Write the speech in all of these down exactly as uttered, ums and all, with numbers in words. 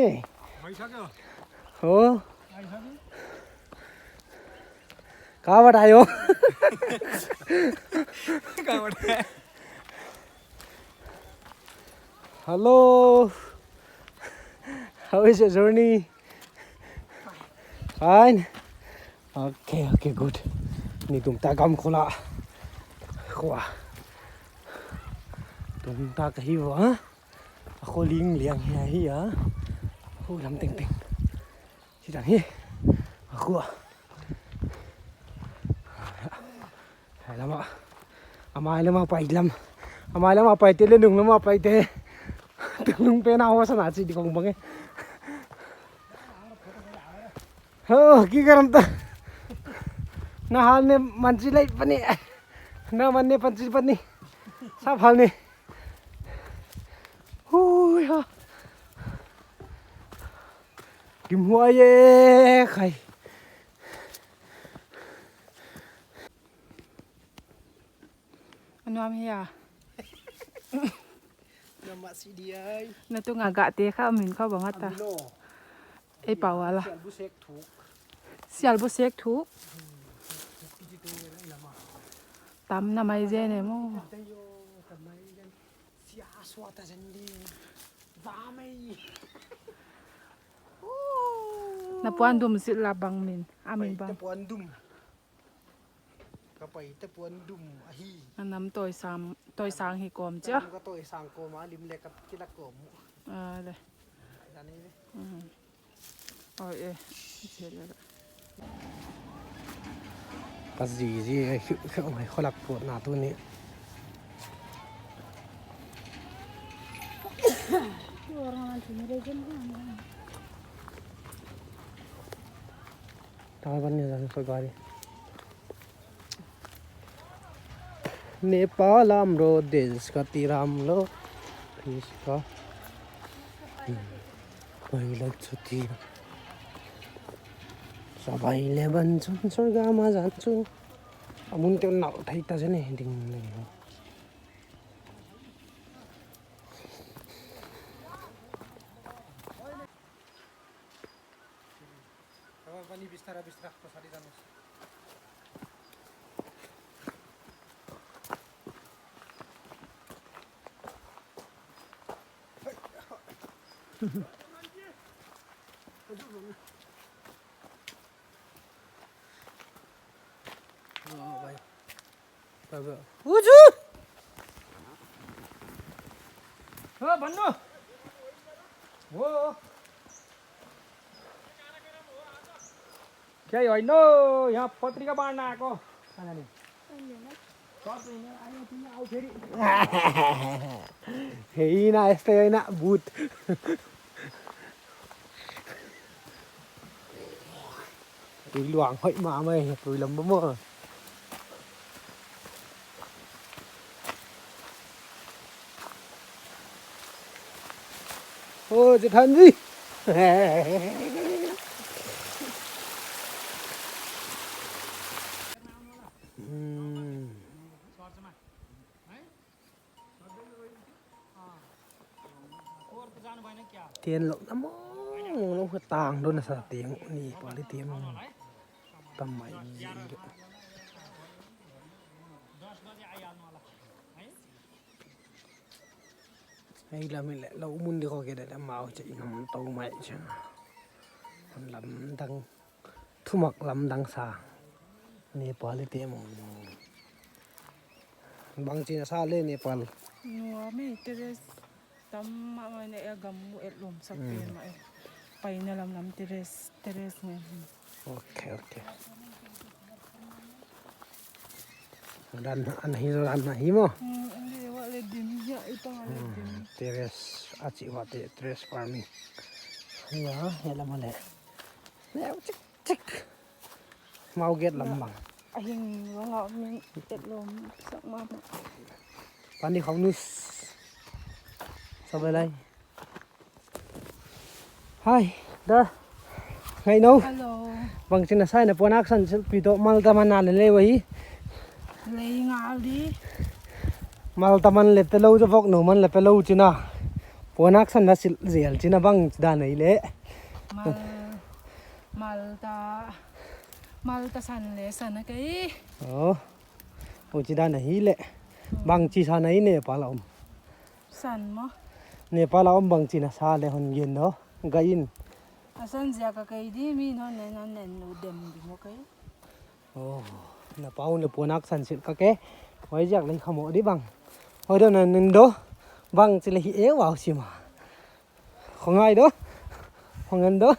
भाई साहब क्या? हो। भाई साहब। कहाँ बतायो? कहाँ बतायो? Hello. How is your journey? Fine. Okay, okay, good. Ni tum ta gam khola. Khua. Tum ta ka hi wa. A kho ling liang hi hi a. Hu lam teng teng. Hi tang hi. A khua. Hai lama. Amai lama pai lam. Amai lama pai te le nung lama pai te. Tung lung pe na ho sana chi di kong bang e. Ho, ki karam ta. Na hal ne manchi lai pani. Na man ne panchi pani. Sab hal ne. Hui ha. Kim huai e khai. Anuam hia. Nama si diai. Na tu ngaga te kha min kha bang ata. Amilo. Ei pau ala. Sial bu sek thuk. Sial bu sek thuk. Tam na mai je ne mo. Tam na mai je. Sia suata jen di. Va mai. Na puan dum sit la bang min. Amin bang. Te puan dum. Ka pai te puan dum ahi. A nam toisang, toisang hi kawm chia. Ka toisang kawm a lim le ka kila kawm. A le. Dani le. Mhm. Oi e. Che le. Ka zi zi e, khiu khiu mai kholak pawt na tu ni. Taiwan ni zan kho gari. Nepal lam ro desh ka ti ram lo. Please ka. Pai la chuti. Sabai le ban chun sorga ma jan chun. Amun te nal thei ta jene ding ding. Pani bistara bistara ko sari janu. Uju! Ha, भन्नु। हो। क्या हो, होइन, यहाँ पत्रिका बाँड्न आएको। कहाँ जाने? Hei na, este hei na, but. Tui luang hoih mahmah e, tui lam bang maw. Oh, Jethanji. Hmm. Tian lo na mo, lo ka tang do na sa tiang ni pa li tiang. Tam mai ni do. Ei lam le lo mun di ko ke da mau che in ham to mai che. Lam dang. Thumak lamdang sa. Nepal i te mong. Bangchin a sa le Nepal. Nuam e, terrace tam mahmah ne, a gam mu et lom sak pe ma e. Paina lam lam terrace, terrace ne. Okay, okay. Dan an hi zo dan na hi mo. Hmm, an hi wa le dim ya i pang le dim. Terrace a chi wa te terrace farming. Ya, ya la ma le. Ne chik. Chik. Mau gate lam bang. A hing rong a min et lom sak mahmah. Pani khau nus. Sabai lai. Hai, da. Ngai no. Hello. Bangchin a sai na puan ak san sil pi to mal ta man na le le wai. Lei ngal di. Mal ta man le pe lo jo vok no man le pe lo china. Puanak san na silh zel chih na bang dan ahi le. Mal, mal ta, mal ta san le san a kei. Oh. Oh, chih dan ahi le. Bangchi san ahi Nepal a om. San maw. Nepal a om bangchi na sa le hon gen dou. Gai in. A san ziak a kei di mi non nen non nen lu dem di maw kei. Oh, na pau le puanak san silh ka ke. Huai ziak leng kha maw di bang. Huai dou na nen dou. Bangchi le hi e wow si ma. Khong ai dou. Khong an dou.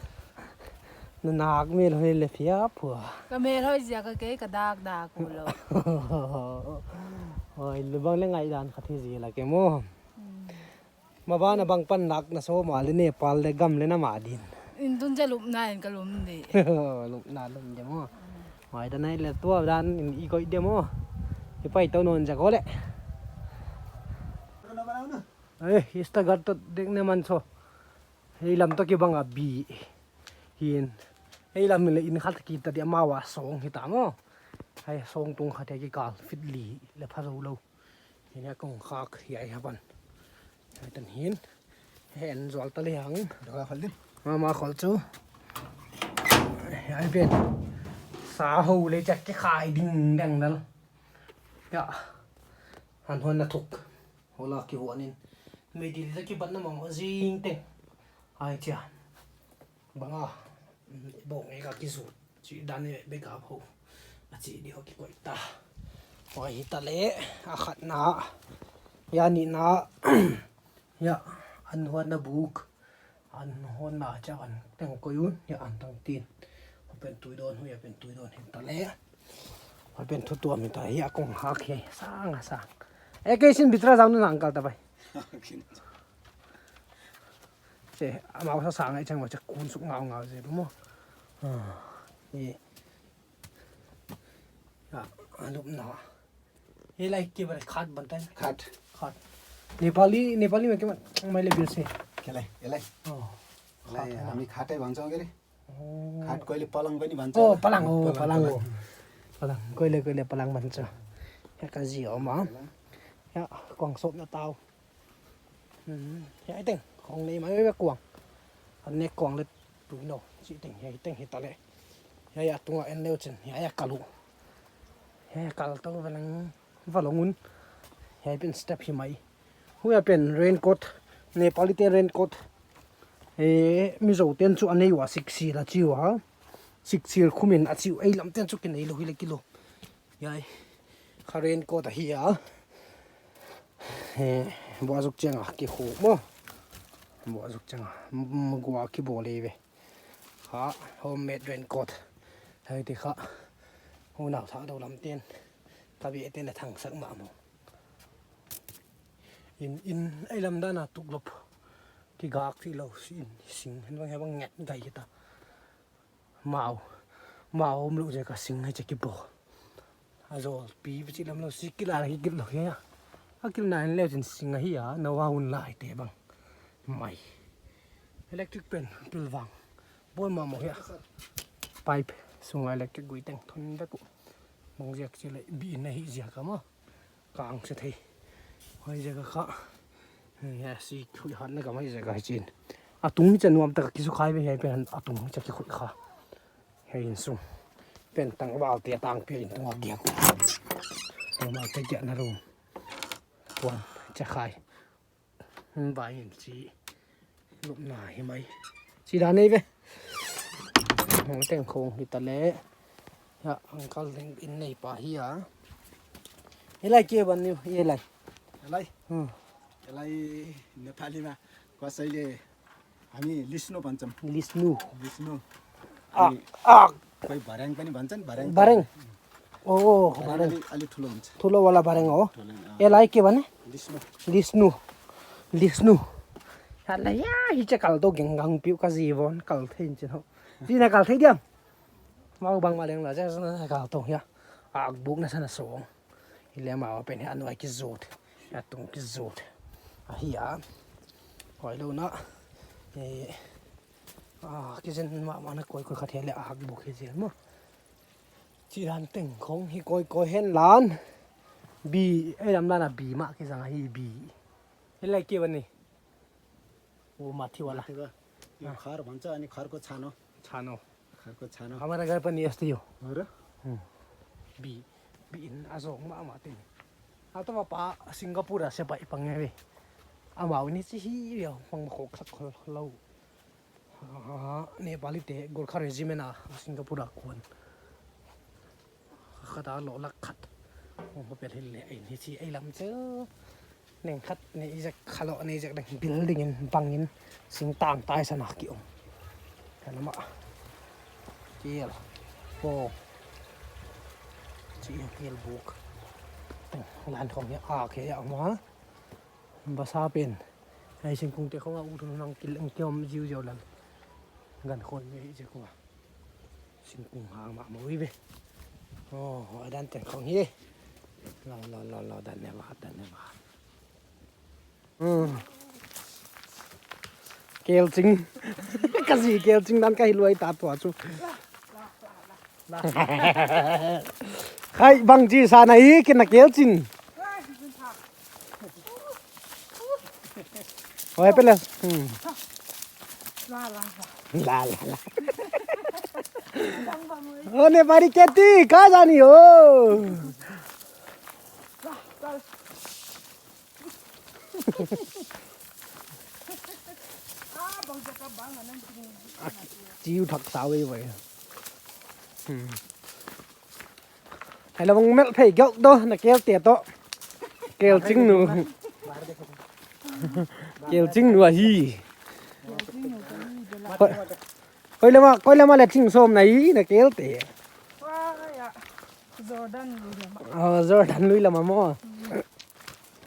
Na nak mel hoih le phia phua. Ka mel hoih ziak a kei ka dak dak u lou. Huai le bang le ngaihdan kha thei zel a ke maw. Hmm. Maban a bang pan nak na sawm a le Nepal le gam le na mah din. In tun cha lupna in ka lum di. Lupna lum di maw. Huai dan ahi le tua dan in i koih di maw. I pai tou non ziak aw le. Eh, i stagar toh dek ne man so. Hei lam toh kibang a bi. Hin. Hei lam le in khat ki ta di amau a song hi ta maw. Hei song tung khat hei kikal fit li le pha zou lou. Hiai a kong khak hiai a ban. Hiai tan hin. Hen zual ta le hang. Dou a khol din. Ma ma khol chu. Hiai pen. Sa ho le chak ki khai ding dang dal. Ya. Han hon na thuk. Hola ki huan in. Mei di le ki ban na mong zing teng. Ai chia. Bang a. Bong e ka ki zut. Chih dan e bek a pho. A chih di ho ki koih ta. Huai hi ta le, a khatna. Ya nihna. Ya, an huatna buk. An huatna chia an teng koih un. Ya an tang tin. Huai pen tui dawn, huai pen tui dawn hi ta le. Huai pen thu tuam hi ta. Ya kong hak hi. Sang a sang. E kei sin bitra zang nu nang kal ta bai. Che, amau sa sang ai chang wa che kun suk ngau ngau je maw. Ah, e. Ya, a lupna. Hiai lai ke bal khat ban tan. Khat. Khat. Nepali, Nepali ma ke ma, mai le bil se. Ke lai, e lai. Oh. Lai, khat hai na. Hami khat hai bang chau ke re. Oh. Khat koih le palang bani ban chau. Oh, palang, oh, palang, palang, palang. Oh. Palang, koih le, koih le palang ban chau. Ya ka zi om a. Palang. Ya, kong sop na tau. Hmm, hiai teng, khong nei mai ve kuang. An ne kuang le tui no, chih teng, hiai teng hi ta le. Hiai a tunga en leu chen, hiai a kal uh. Hiai a kal tou va lang, va long un. Hiai pen step hi mai. Huai a pen raincoat, Nepali te raincoat. Eh, Mizo ten chu a nei ua sik sil a chi ua. Sik sil khum in a chi uh, ei lam ten chu ki nei lou hi le ki lou. Hiai. Kha raincoat ahi a. Eh, buah zuk chiang a ki khu maw. Buah zuk chiang a. M-, m-, gua ki bawl ei ve. Kha homemade raincoat. Hiai te kha. Hu nau thak dou lam ten. Ka bia ten a thang sak mah maw. In, in, ei lam dan a tuk lop. Ki gak thei lou si in, sing. Hen bang, hen bang nget gai hi ta. Mau, mau om lou ziak a sing hiai chia ki bawl. A zawl pi pi chih lam lou si kil a ki kil lou hiai a. A kil na en leu chin sing ahi a, na wa un lai te bang. Mai. Electric pen, pil vang. Bawl mahmah hiai a. Pipe, sunga electric gui teng thon vek uh. Bang ziak chi le bi in ahi ziak a maw. Kang se thei. Huai ziak a kha. Hiai si khui han na ka mai ziak a hi chin. A tung mi chia nuam tak a ki su khai ve hiai pen a tung mi chia ki khui kha. Hiai in sung. Pen tang val te tang pia in tung a giak. Tang val te giak na room. Puan chia khai. Hmm, bai in chi. Lupna hi mai. Chi dan nei ve. Hong teng khong hi ta le. Ya, uncle ding in nei pa hi a. Hiai lai ke ban ni, hiai lai. Hiai lai? Hmm. Hiai lai Nepali ma. Kasai le. Ami Lisnu bhaन्छौँ। लिस्नु। लिस्नु। आ, हामी आ। कोही भर्‍याङ पनि भन्छन्, भर्‍याङ। भर्‍याङ। ओ, ओ, भर्‍याङ भर्‍याङ। अलि, अलि ठुलो हुन्छ। ठुलोवाला भर्‍याङ हो। ठुलो, अँ। यसलाई के भने? लिस्नु। लिस्नु। लिस्नु। Hala ya, hiche kal to gengang piu ka zivon kal thei chin ho. Zina kal thei diam. Mau bang maleng la ja kal to ya. Ak buk na sana so. Hileh amau pen hi a nuai kizut, a tung kizut. Ahi a. Hoihlou na. Eh, ah, kizen mahmah na koi koi khat hileh a buk hi zel maw. Chi dan teng khong hi koi koi hen lan. Bi, eh, lam lan a bi mah kizang ahi bi. Hileh ke bani. ऊ माथि वाला। माथि वाला। यो खार भन्छ, अनि खारको छानो। छानो। खारको छानो। हमारा घर पनि यस्तै हो। हो र? हुँ। बि, बिन आजो मामा तिन। आ त मा पा सिङ्गापुर आ से पा इपङ हे बे। आ मा उनी छि हि यो, पङ खोक sak khol lau। Ah, Nepali te Gorkha Regiment a Singapore a kuan. Khat a lo lak khat. Ong ko pel hil le ai ni chi ai lam chu. Neng khat ni i zek khalo ni zek dang building in bang in sing tang tai sana ki ong. Kana ma. Kiel. Po. Chi kiel buk. Teng lan khong ya a ke ya ma. Basa pen. Ai singkung te khong a u thun nang kil ang kiom ziu ziu lal. Gan khon me hi je ko. Singkung hang ma mo i be. Oh, dan teng khong hi. Lo, lo, lo, lo, dan ne ba, dan ne ba. Hmm. Kelching. Ka zi kelching dan ka hi luai ta tua chu. Khai bang chi sa na hi kina kelchin. Oi pele. Hmm. La la la. La la la. Oh, Nepali keti, kaha jani ho? Chiu thak sa wei wei. Hmm. Hai la bang mel phei gok do na kel te to. Kelching nu. Kelching nu ahi. Koi, koi lama, koi lama le ching som na hi na kel te. Jordan lui lama. Oh, Jordan lui lama mo.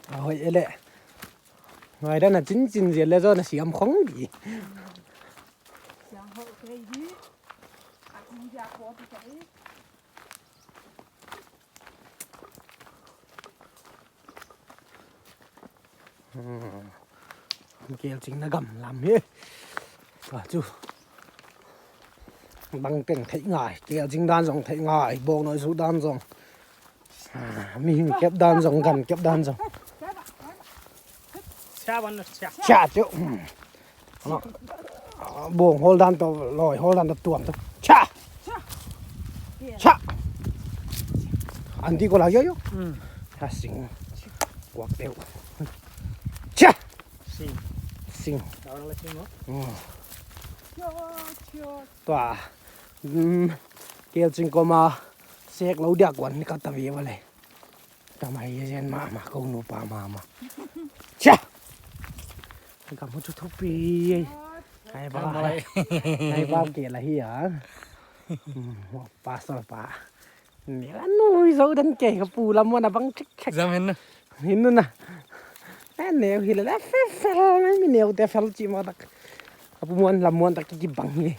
Ah, hoi ele. Ngai dan na chin chin zel le zo na siam khong di. Siam ho kei di. A chin ja ko ti kei. Hmm. Kelching na gam lam hi. Tua chu. Bang teng thei ngai, kelching dan zong thei ngai, bawng noi su dan zong. Ah, mihing kep dan zong, gan kep dan zong. Chia ban chia. Chia chu. Hmm. Bawng hol dan to, loi hol dan to tuam to. Chia. Chia. An di ko la yo yo. Hmm. Ha sing. Kuak teu. Chia. Sing. Sing. Tua. Hmm. Kelching koma sek lou dia kuan ni ka ta ve vale. Tamai ye zen mama, ko nu pa mama. Chia! Ka mu chu thupi. Ai ba. Ai ba ke la hi a. Hmm, pastor pa. Ni la nu zo dan ke ka pu lam mo na bang chik chik. Zam hin na. Hin nu na. Neu hi la la fe fe la mi neu te fel chi ma tak. Ka pu muan lam muan tak ki bang hi.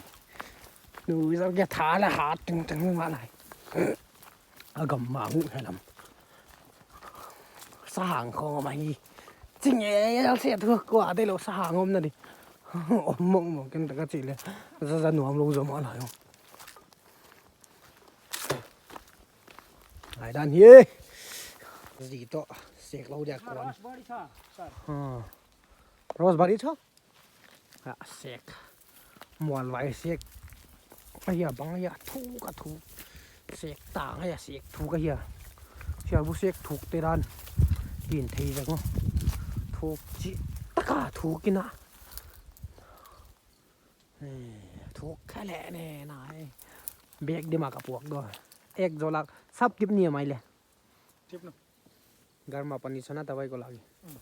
Nu zo ke tha la ha ting ting ma lai. A gam ma ngu he lam. Sahang khong ma hi. Ching e, se thu ko a de lo sahang om na di. Om mong mong ken ta ka chi le. Za za nuam lo zo ma la yo. Ai dan hi. Zi to sek lo dia kuan. Roseberry cha, sir. Ha. Roseberry cha? A sek. Mual vai sek. Aia bang aia thuk a thuk. Sek tang aia sek thuk aia. Sial bu sek thuk te dan. Kin thei veng o. Thuk chi. Taka thuk ina. Eh, thuk kha le ne nai. Bek di ma ka puak do. Ek zolak sap kip ni mai le. Tip no. घर मा पनि छ ना तपाईंको लागि? अँ।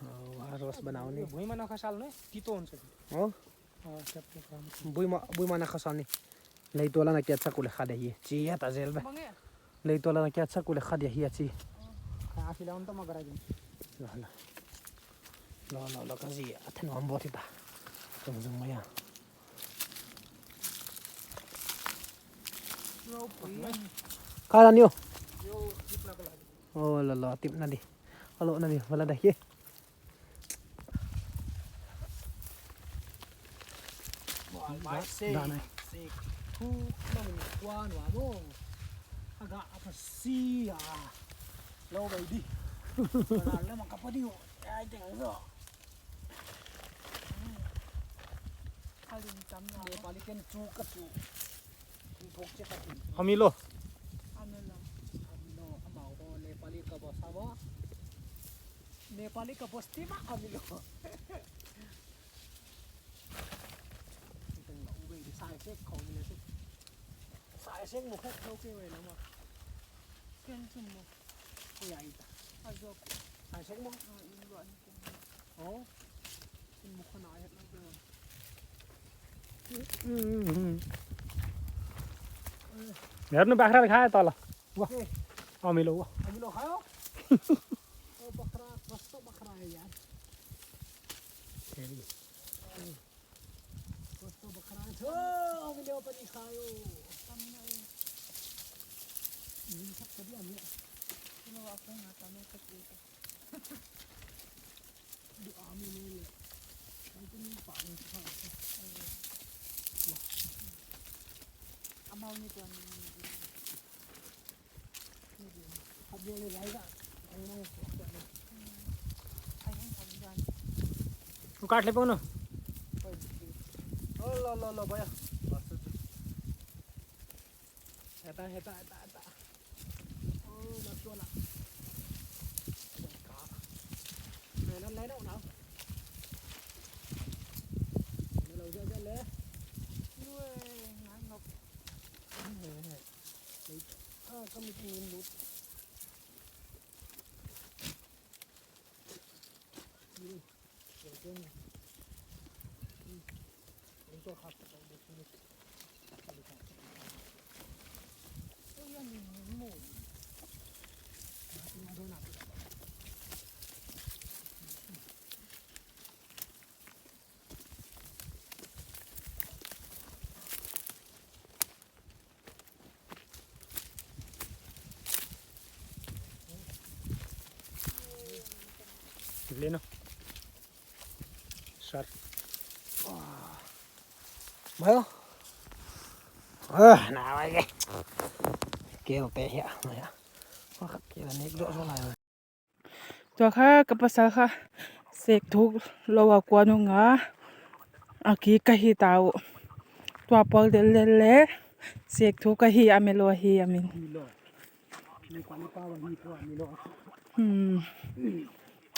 अँ, rose बनाउने। भुइँमा नखसाल्नु है, तितो हुन्छ त्यो। हो? अँ, ट्याप ट्याप राम्रोसँग। भुइँमा, भुइँमा नखसाल्ने। Leitolana kiat sakule khade hi. Chi ya ta zel be. Bang ya? Leitolana kiat sakule khade hi chi. अँ। खै आफूले आउनु त म गराइदिन्छु। ल, ल। ल, ल, ल, कजी, अथन हम बोथी ता। तुम जुम या। Kala ni o. Oh, la la, tip na di. Alo na di, wala da hi. Bai se. Da na. Se. Thu na mu kwa no mo. Aga apa si ya. Lo bai di. La la ma ka pa di o. Ai teng zo. Nepali ken chu ka chu. Thuk che ka chu. Amilo. Amilo. Amilo, amau ho Nepali ka boss a bo. Nepali ka boss ti ma amilo. Sai sek khong le sek. Sai sek mo khat lo ke wei na ma. Ken sum mo. Ko ya ita. Azok. Sai sek mo. Ah, in lo an ken. Oh. In mo khana ya na. Merno bakhra kha tala. Wah. Amilo wah. Amilo khayo. Oh, bakhra, basto bakhra ya. Basto bakhra. Oh, amilo pani khayo. Ini sak tadi amilo. Kilo aku nggak tahu kat itu. Kau kat lepung no. Oh, lo, lo, lo, boya. Heta, heta, heta, heta. Oh, nak tua nak. Lai na, lai na, lai na. Lai na, lai na. Ue, ngai ngop. Ah, kami tu ni lut. Leno. Sar. Mayo. Ah, na mai ke. Keu pe hia, mayo. Wah, keu nek do so lai. Tua kha ka pasal kha sek thuk lou a kuan ung a, a ki ka hi ta uh. Tua pawl del lel le sek thuk ka hi a, Amilo hi a min. Hmm.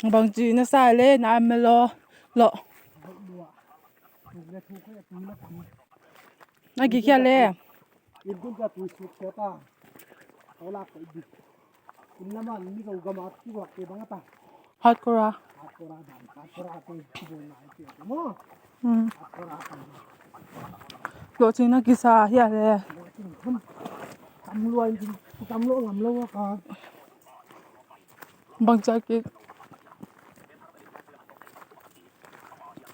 Bangchi na sa le na Amilo lo. A ki khia le. In kun ka tui suk sia ta. Tau lak ko di. In lama ni ko gama ki wak ke bang ta. Hot kora. Hot kora dan. Hot kora ko ki bo na ke mo. Hmm. Hot kora ko. Lo ching na kisa hia le. Lo ching tam. Tam lo in tam lo ngam lo ka. Bangcha ki.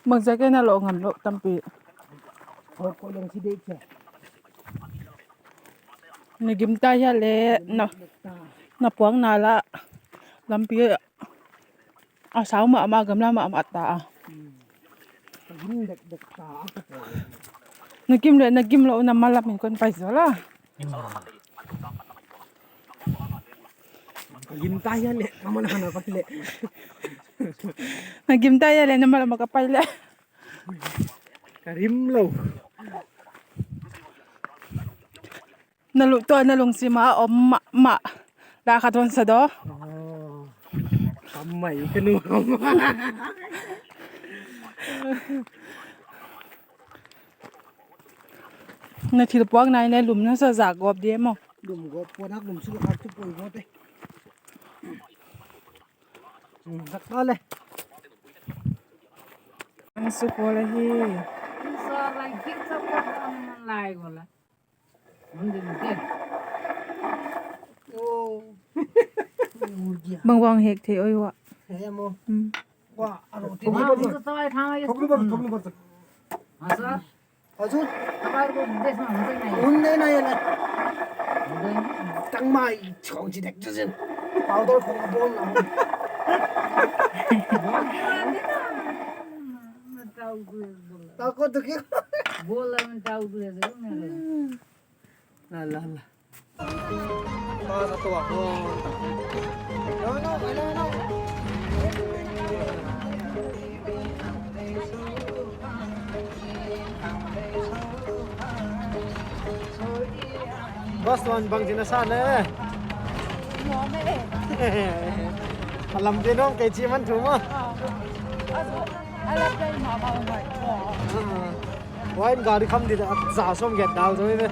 Bangcha ki na lo ngam lo tampi. Ko ko leng si de cha. Na gim ta hia le na, na puang na la lampi a sau mahmah, gamla mahmah ta a. Na gim le na gim lou na malam in kon pai zo la. Ka gim ta hia le, ka man hana pai le. Na gim ta hia le, na malam ka pai le. Ka rim lou. Na lu tua na lungsim a om mahmah. La khat hon sa do. Oh. Kam mai ka nu. Na thil puak nai ne lum na sa za gop di mo. Lum gop po nak lum su khat tu poi gop e. Hmm, sak ta le. Ang su ko la hi. Sa lai gik sa ko lai ko la. Bang bang hek thei oi wa. Hmm. हजुर? हुँदैन यसलाई। तङमा छेउ छिटेको छु। पाउडर खोल्नु बोल्न। टाउको दुख्यो। बोल्दा पनि टाउको दुखेछ कि मेरो। ल, ल, ल। Bus tuan bangchin a sa le. A lam te nom kei chi man thu maw. Huai in gari kham di a za sawm giat dal zaw ve.